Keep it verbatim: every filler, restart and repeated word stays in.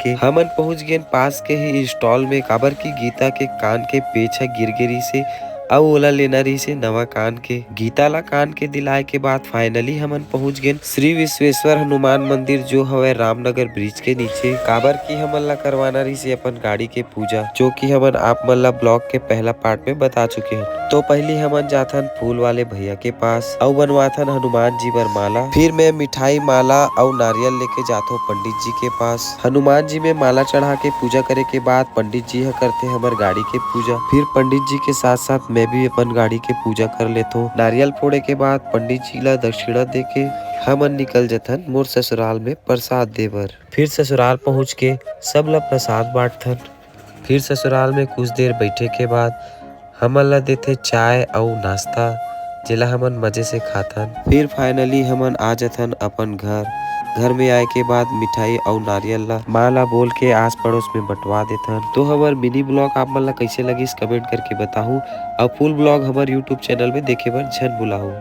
के। हमन पहुंच गेन पास के ही स्टॉल में, काबर कि गीता के कान के पेच ह गिर गे रहिसे, अउ ओला लेना रहिसे नवा कान के। गीता ला कान के दिलाए के बाद फाइनली हमन पहुंच गेन श्री विश्वेश्वर हनुमान मंदिर, जो हवय रामनगर ब्रिज के नीचे, काबर कि हमन ला करवाना रहिसे अपन गाड़ी के पूजा, जो कि हमन आप मन ला ब्लॉग के पहला पार्ट में बता चुके हन। तो पहली हमन जाथन फूल वाले भैया के पास अउ बनवाथन हनुमान जी बर माला। फिर मैं मिठाई, माला अउ नारियल लेके जाथों पंडित जी के पास। हनुमान जी में माला चढ़ा के पूजा करे के बाद पंडित जी ह करथे हमर गाड़ी के पूजा। फिर पंडित जी के साथ साथ मैं भी अपन गाड़ी के पूजा कर लेथों। नारियल फोड़े के बाद पंडित जी ला दक्षिणा दे के हमन निकल जथन मोर ससुराल में प्रसाद दे बर। फिर ससुराल पहुँच के सब ला प्रसाद बांटथन। फिर ससुराल में कुछ देर बैठे के बाद हमन ला देथे चाय अउ नाश्ता, जेला हमन मजे से खाथन। फिर फाइनली हमन आ जथन अपन घर। घर में आए के बाद मिठाई अउ नारियल ला माँ ला बोल के आस पड़ोस में बंटवा देथन। तो हमर मिनी ब्लॉग आप मन ला कैसे लगिस, कमेंट करके बताहू, अउ फुल ब्लॉग हमर यूट्यूब चैनल में देखे बर झन भुलाहू।